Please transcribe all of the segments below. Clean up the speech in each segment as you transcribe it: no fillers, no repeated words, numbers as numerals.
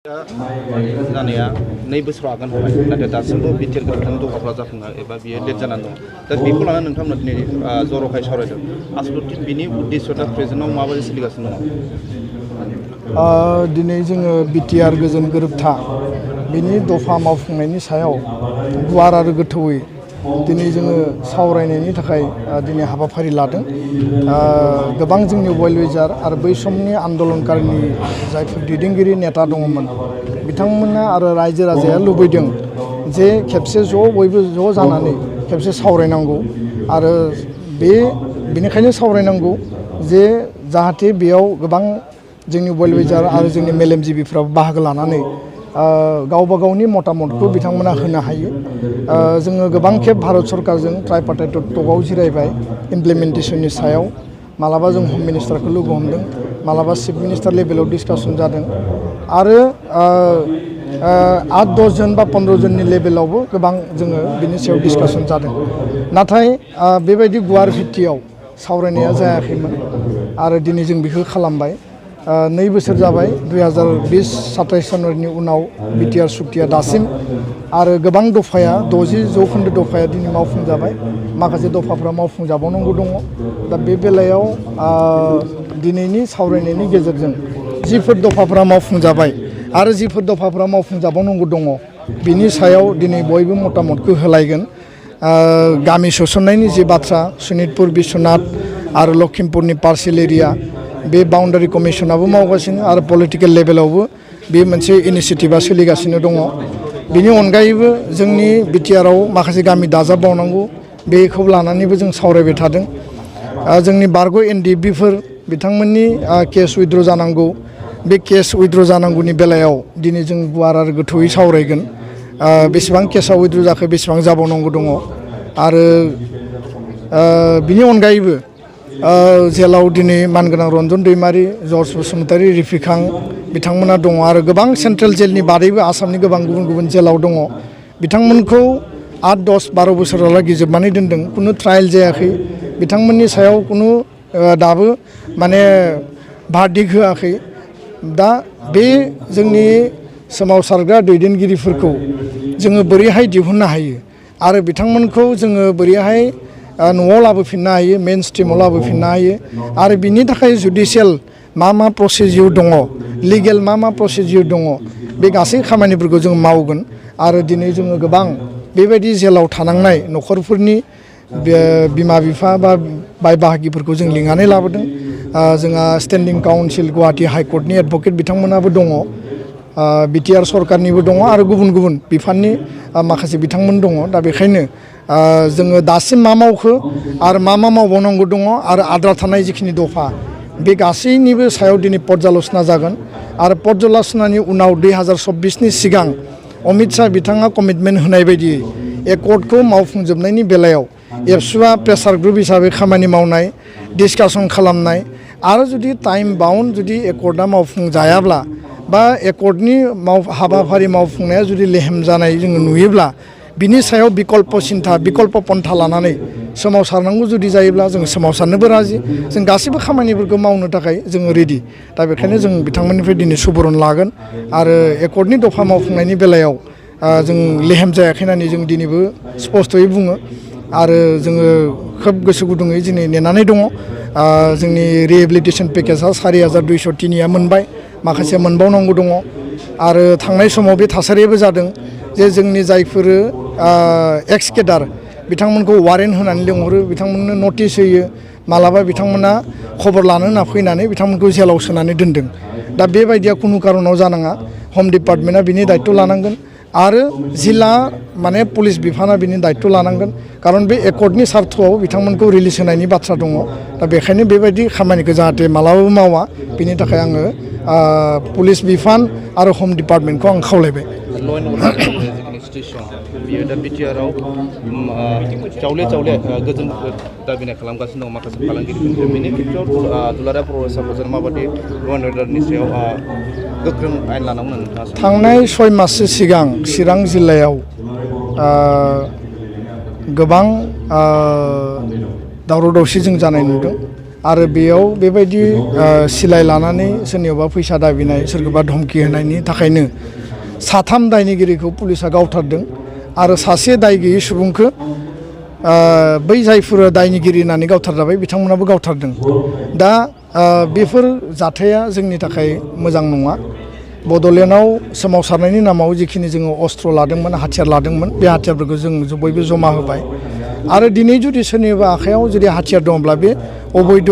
जानाया 2 बोसोर आगान होबाय नाथाय दासिमबो बिटिआर गोरोबथानि दफाफ्रा जाफुङा एबा बियो लेट जानानै दं दा बेखौ लानानै नोंथांमोना दिनै जर'खायै सावरायदों आसलथे बिनि उद्देश्य दा प्रेजेन्टआव माबायदि सोलिगासिनो दङ दिनै जोङो बिटिआर गोजोन गोरोबथा बिनि दफा मावफुंनायनि सायाव गुवार आरो गोथौयै दिनै जोङो सावरायनायनि थाखाय दिनै हाबाफारि लादों गोबां जोंनि वेल विजार आरो बै समनि आन्दलनकारिनि जायफोर दैदेनगिरि नेता दङमोन बिथांमोना आरो रायजो राजाया लुबैदों जे खेबसे बयबो ज' जानानै खेबसे सावरायनांगौ आरो बेनिखायनो सावरायनांगौ जे जाहाथे बेयाव गोबां जोंनि वेल विजार आरो जोंनि मेलेमजिबिफ्राबो बाहागो लानानै गावबा गावनि मतामतखौ बिथांमोना होनो हायो जोङो गोबां खेब भारत सरकारजों ट्राइपार्टाइट टकआव जिरायबाय इमप्लिमेन्टेसननि सायाव मालाबा जों हम मिनिस्टारखौ लोगो हमदों मालाबा चिफ मिनिस्टार लेभेलाव डिसकासन जादों आरो 8-10 जन बा 15 जननि लेभेलावबो गोबां जोङो बिनि सायाव डिसकासन जादों नाथाय बेबायदि गुवार भित्तियाव सावरायनाया जायाखैमोन आरो दिनै जों बेखौ खालामबाय 2 बोसोर जाबाय 2020-27 जानुवारिनि उनाव बिटिआर सुक्तिया दासिम आरो गोबां दफाया 60% दफाया दिनै मावफुंजाबाय माखासे दफाफ्रा मावफुंजाबावनांगौ दङ दा बे बेलायाव दिनैनि सावरायनायनि गेजेरजों जिफोर दफाफ्रा मावफुंजाबाय आरो जिफोर दफाफ्रा मावफुंजाबावनांगौ दङ बिनि सायाव दिनै बयबो मतामतखौ होलायगोन गामि सोसननायनि जे बाथ्रा सनितपुर बिश्वनाथ आरो लखिमपुरनि पार्सियेल एरिया बे बाउन्डारि कमिसनाबो मावगासिनो आरो पलिटिकेल लेभेलावबो बे मोनसे इनिसियेटिभा सोलिगासिनो दङ बेनि अनगायैबो जोंनि बिटिआराव माखासे गामि दाजाबबावनांगौ बेखौ लानानैबो जों सावरायबाय थादों जोंनि बारग' एनडिएफबिफोर बिथांमोननि केस उइथड्र जानांगौ बे केस उइथड्र जानांगौनि बेलायाव दिनै जों गुवार आरो गोथौयै सावरायगोन बेसेबां केसा उइथड्र जाखो बेसेबां जाबावनांगौ दङ आरो बिनि अनगायैबो जेलाव दिनै मानगोनां रन्जन दैमारि जर्ज बसुमतारी रिफिखां बिथांमोना दङ आरो गोबां सेन्ट्रेल जेलनि बादैबो आसामनि गोबां गुबुन गुबुन जेलाव दङ बिथांमोनखौ 8-10-12 बोसोरालागै जोबनानै दोनदों खुनु ट्रायल जायाखै बिथांमोननि सायाव खुनु दाबो माने भार्डिक्ट होआखै दा बे जोंनि सोमावसारग्रा दैदेनगिरिफोरखौ जोङो बोरैहाय दिहुननो हायो आरो बिथांमोनखौ जोङो बोरैहाय न'आव लाबोफिननो हायो मेन स्ट्रिमाव लाबोफिननो हायो आरो बिनि थाखाय जुडिशियेल मा प्रसिडिउर दङ लिगेल मा प्रसिडिउर दङ बे गासै खामानिफोरखौ जों मावगोन आरो दिनै जोङो गोबां बेबायदि जेलाव थानांनाय न'खरफोरनि बिमा बिफा बा बाय बाहागिफोरखौ जों लिंनानै लाबोदों जोंहा स्टेन्डिं काउन्सिल गुवाहाटि हाइकर्टनि एडभकेट बिथांमोनाबो दङ बिटिआर सरकारनिबो दङ आरो गुबुन गुबुन बिफाननि माखासे बिथांमोन दङ दा बेखायनो जोङो दासिम मा मावखो आरो मा मावबावनांगौ दङ आरो आद्रा थानाय जिखिनि दफा बे गासैनिबो सायाव दिनै पर्यालोचना जागोन आरो पर्यालोचनानि उनाव 2024नि सिगां अमित शाह बिथाङा कमिटमेन्ट होनाय बायदियै एकर्डखौ मावफुंजोबनायनि बेलायाव एबसुआ प्रेसार ग्रुप हिसाबै खामानि मावनाय डिसकासन खालामनाय आरो जुदि टाइम बाउन्ड जुदि एकर्डआ मावफुंजायाब्ला बा एकर्डनि हाबाफारि मावफुंनाया जुदि लेहेम जानाय जोङो नुयोब्ला बिनि सायाव बिकल्प पन्था लानानै सोमावसारनांगौ जुदि जायोब्ला जों सोमावसारनोबो राजि जों गासैबो खामानिफोरखौ मावनो थाखाय जोङो रेडि दा बेखायनो जों बिथांमोननिफ्राय दिनै सुबुरुन लागोन आरो एकर्डनि दफा मावफुंनायनि बेलायाव जों लेहेम जायाखै होननानै जों दिनैबो स्पस्तयै बुङो आरो जोङो खोब गोसो गुदुङै दिनै नेनानै दङ जोंनि रिहेबिलिटेसन पेकेजआ 4203 मोनबाय माखासे मोनबावनांगौ दङ आरो थांनाय समाव बे थासारियाबो जादों जे जोंनि जायफोर एक्स केडार बिथांमोनखौ वारेन्ट होनानै लिंहरो बिथांमोननो नटिस होयो मालाबा बिथांमोना खबर लानो होनना फैनानै बिथांमोनखौ जेलाव सोनानै दोनदों दा बेबायदिया खुनु कारनाव जानाङा हम डिपार्टमेन्टआ बिनि दायित्व लानांगोन आरो जिल्ला माने पुलिस बिफाना बिनि दायित्व लानांगोन खारन बे एकर्डनि सार्थआव बिथांमोनखौ रिलिज होनायनि बाथ्रा दङ दा बेखायनो बेबायदि खामानिखौ जाहाथे मालाबाबो मावा बिनि थाखाय आङो पुलिस बिफान आरो हम डिपार्टमेन्टखौ आं खावलायबाय बियो दा बिटिआराव जावले गोजोन दाबिनाय खालामगासिनो दं माखासे फालांगिरिफोर बेनि खेथ्रआव दुलाराय बर' हिसाबफोरजों माबायदि ल' एन्ड अर्डारनि सायाव गोख्रों आयेन लानांगौ नोंथाङा थांनाय 6 माससो सिगां चिरां जिल्लायाव गोबां दावराव दावसि जों जानाय नुदों आरो बेयाव बेबायदि सिलाय लानानै सोरनियावबा फैसा दाबिनाय सोरखौबा धमकी होनायनि थाखायनो साथाम दायनिगिरिखौ पुलिसा गावथारदों आरो सासे दाय गैयै सुबुंखौ बै जायफोर दायनिगिरि होननानै गावथारजाबाय बिथांमोनाबो गावथारदों दा बेफोर जाथाया जोंनि थाखाय मोजां नङा बड'लेण्डआव सोमावसारनायनि नामाव जिखिनि जोङो अस्त्र लादोंमोन हाथियार लादोंमोन बे हाथियारफोरखौ जों बयबो जमा होबाय आरो दिनै जुदि सोरनिबा आखायाव जुदि हाथियार दङब्ला बे अबैध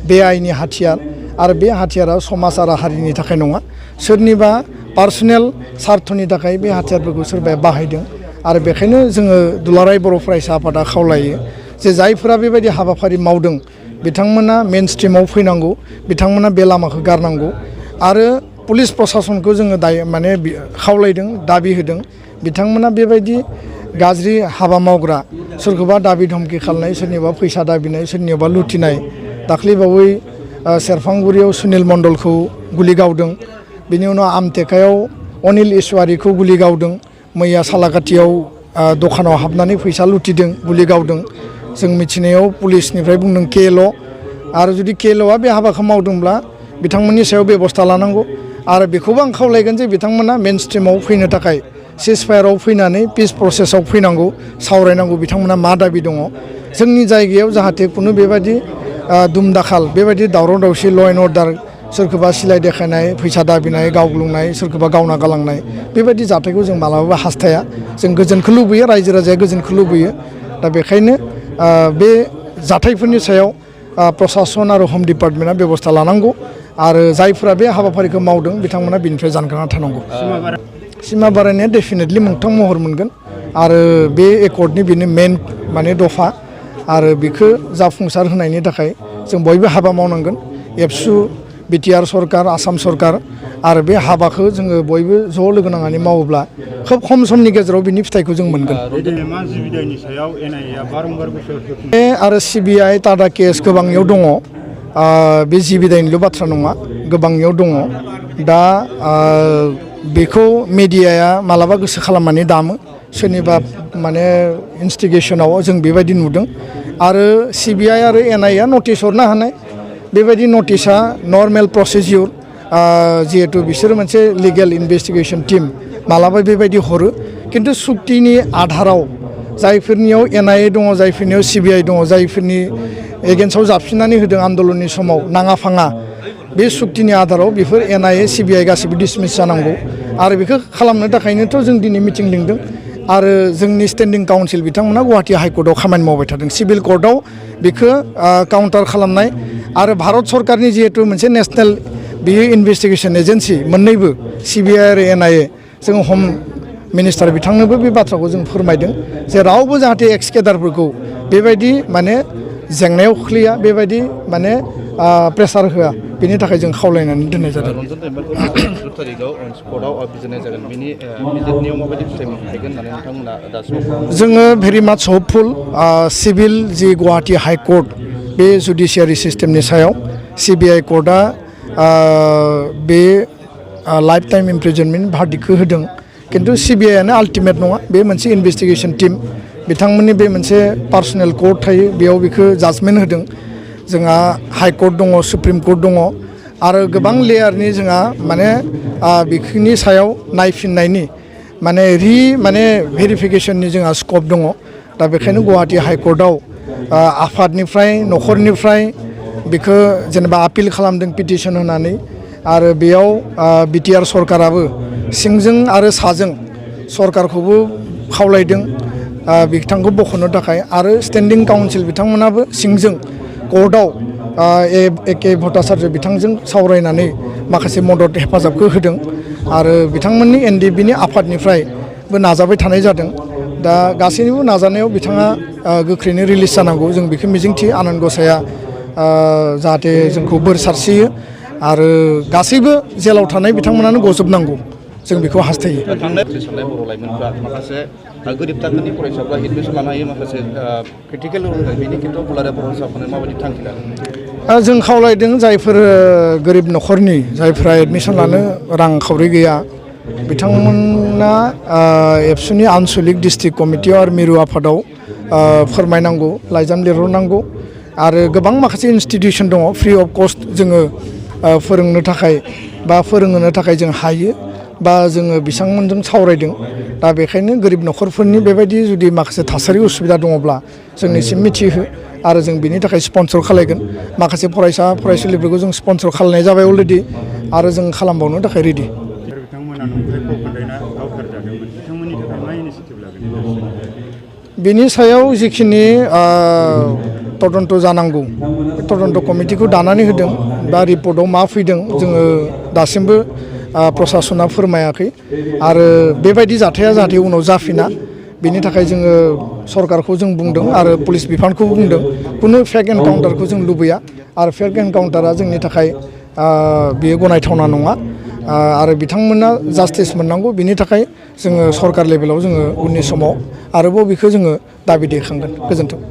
बेआइनि हाथियार आरो बे हाथियारा समाज आरो हारिनि थाखाय नङा सोरनिबा पार्सनेल स्वार्थनि थाखाय बे हाथियारफोरखौ सोरबाया बाहायदों आरो बेखायनो जोङो दुलाराय बर' फरायसा आफादा खावलायो जे जायफोरा बेबायदि हाबाफारि मावदों बिथांमोना मेन स्ट्रिमाव फैनांगौ बिथांमोना बे लामाखौ गारनांगौ आरो पुलिस प्रशासनखौ जोङो माने खावलायदों दाबि होदों बिथांमोना बेबायदि गाज्रि हाबा मावग्रा सोरखौबा दाबि धमकी खालामनाय सोरनिबा फैसा दाबिनाय सोरनिबा लुथिनाय दाख्लैबावै सेरफांगुरियाव सुनिल मण्डलखौ गुलि गावदों बिनि उनाव आमटेकायाव अनिल इसवारिखौ गुलि गावदों मैया सालाकाथियाव दखानाव हाबनानै फैसा लुथिदों गुलि गावदों जों मिथिनायाव पुलिसनिफ्राय बुंदों केल' आरो जुदि केल'आ बे हाबाखौ मावदोंब्ला बिथांमोननि सायाव बेबस्था लानांगौ आरो बेखौबो आं खावलायगोन जे बिथांमोना मेन स्ट्रिमाव फैनो थाखाय सिजफायाराव फैनानै पिस प्रसेसआव फैनांगौ सावरायनांगौ बिथांमोना मा दाबि दङ जोंनि जायगायाव जाहाथे खुनु बेबायदि दुमदाखाल बेबायदि दावराव दावसि ल' एन्ड अर्डार सोरखौबा सिलाय देखायनाय फैसा दाबिनाय गावग्लुंनाय सोरखौबा गावना गालांनाय बेबायदि जाथायखौ जों मालाबाबो हास्थाया जों गोजोनखौ लुबैयो रायजो राजाया गोजोनखौ लुबैयो दा बेखायनो बे जाथायफोरनि सायाव प्रशासन आरो हम डिपार्टमेन्टआ बेबस्था लानांगौ आरो जायफोरा बे हाबाफारिखौ मावदों बिथांमोना बिनिफ्राय जानगारना थानांगौ सिमा बारायनाया डेफिनेटलि मोगथां महर मोनगोन आरो बे एकर्डनि बेनो मेन माने दफा आरो बेखौ जाफुंसार होनायनि थाखाय जों बयबो हाबा मावनांगोन एबसु बिटिआर सरकार आसाम सरकार आरो बे हाबाखौ जोङो बयबो ज' लोगो नांनानै मावोब्ला खोब खम समनि गेजेराव बिनि फिथाइखौ जों मोनगोन आरो सिबिआइ टाटा केस गोबांनियाव दङ बे जिबिदायनिल' बाथ्रा नङा गोबांनियाव दङ दा बेखौ मेडियाया मालाबा गोसो खालामनानै दामो सोरनिबा माने इनस्टिगेसनाव जों बेबायदि नुदों आरो सिबिआइ आरो एनआइआ नटिस हरनो हानाय बेबायदि नटिसा नर्मेल प्रसिडिउर जिहेतु बिसोरो मोनसे लिगेल इनभेस्टिगेसन टीम मालाबा बेबायदि हरो खिन्थु सुक्तिनि आधाराव जायफोरनियाव एनआइए दङ जायफोरनियाव सिबिआइ दङ जायफोरनि एगेन्स्टआव जाबसिननानै होदों आन्दलननि समाव नाङा फाङा बे सुक्तिनि आधाराव बेफोर एनआइए सिबिआइ गासिबो डिसमिस जानांगौ आरो बेखौ खालामनो थाखायनोथ' जों दिनै मिटिं लिंदों आरो जोंनि स्टेन्डिं काउन्सिल बिथांमोना गुवाहाटि हाइकर्टआव खामानि मावबाय थादों सिभिल कर्टआव बेखौ काउन्टार खालामनाय आरो भारत सरकारनि जिहेतु मोनसे नेसनेल बेयो इनभेस्टिगेसन एजेन्सि मोननैबो सिबिआइ आरो एनआइए जों हम मिनिस्टार बिथांनोबो बे बाथ्राखौ जों फोरमायदों जे रावबो जाहाथे एक्स केडारफोरखौ बेबायदि माने जेंनायाव खोख्लैया बेबायदि माने प्रेसार होआ बेनि थाखाय जों खावलायनानै दोननाय जादों जोङो भेरि माच हपफुल सिभिल जि गुवाहाटि हाइकर्ट बे जुडिसियारि सिस्टेमनि सायाव सिबिआइ कर्टआ बे लाइफ टाइम इमप्रिजनमेन्ट भार्डिक्टखौ होदों खिन्थु सिबिआइआनो आल्टिमेट नङा बे मोनसे इनभेस्टिगेसन टीम बिथांमोननि बे मोनसे पार्सनेल कर्ट थायो बेयाव बेखौ जाजमेन्ट होदों जोंहा हाइकर्ट दङ सुप्रिम कर्ट दङ आरो गोबां लेयारनि जोंहा माने बेनि सायाव नायफिननायनि माने माने भेरिफिकेसननि जोंहा स्कप दङ दा बेखायनो गुवाहाटि हाइकर्टआव आफादनिफ्राय न'खरनिफ्राय बेखौ जेनेबा आपिल खालामदों पिटिसन होनानै आरो बेयाव बिटिआर सरकाराबो सिंजों आरो साजों सरकारखौबो खावलायदों बिथांखौ बख'नो थाखाय आरो स्टेन्डिं काउन्सिल बिथांमोनाबो सिंजों कर्टआव एके भट्टाचार्य बिथांजों सावरायनानै माखासे मदद हेफाजाबखौ होदों आरो बिथांमोननि एनडिबिनि आफादनिफ्रायबो नाजाबाय थानाय जादों दा गासैनिबो नाजानायाव बिथाङा गोख्रैनो रिलिज जानांगौ जों बेखौ मिजिंथियो आनान गसाइआ जाहाथे जोंखौ बोर सारस्रियो आरो गासैबो जेलाव थानाय बिथांमोनानो गजोबनांगौ जों बेखौ हास्थायो थांनाय साननाय बर' लाइमोनफ्रा माखासे गोरिब थाखोनि फरायसाफ्रा एडमिसन लानो हायो माखासे क्रिटिकेल बेनि खेथ्रआव दुलाराय बर' फरायसाफोरनो माबायदि थांखि लादों जों खावलायदों जायफोर गोरिब न'खरनि जायफोरा एडमिसन लानो रांखावरि गैया बिथांमोना एबसुनि आनसलिक डिस्ट्रिक्ट कमिटियाव आरो मिरु आफादाव फोरमायनांगौ लाइजाम लिरहरनांगौ आरो गोबां माखासे इनस्टिटिउसन दङ फ्रि अफ कस्ट जोङो फोरोंनो थाखाय बा फोरोंहोनो थाखाय जों हायो बा जोङो बिथांमोनजों सावरायदों दा बेखायनो गोरिब न'खरफोरनि बेबायदि जुदि माखासे थासारि उसुबिदा दङब्ला जोंनिसिम मिथिहो आरो जों बिनि थाखाय स्पन्सर खालायगोन माखासे फरायसा फरायसुलिफोरखौ जों स्पन्सर खालामनाय जाबाय अलरेडि आरो जों खालामबावनो थाखाय रेडि बेनि सायाव जिखिनि तदन्त जानांगौ तदन्त कमिटिखौ दानानै होदों दा रिपर्टआव मा फैदों जोङो दासिमबो प्रसासना फोरमायाखै आरो बेबायदि जाथाया जाहाथे उनाव जाफिना बेनि थाखाय जोङो सरकारखौ जों बुंदों आरो पुलिस बिफानखौबो बुंदों कुनु फेक एनकाउन्टारखौ जों लुबैया आरो फेक एनकाउन्टारा जोंनि थाखाय बेयो गनायथावना नङा आरो बिथांमोना जास्टिस मोननांगौ बिनि थाखाय जोङो सरकार लेभेलाव जोङो उननि समाव आरोबाव बेखौ जोङो दाबि दैखांगोन गोजोन्थों।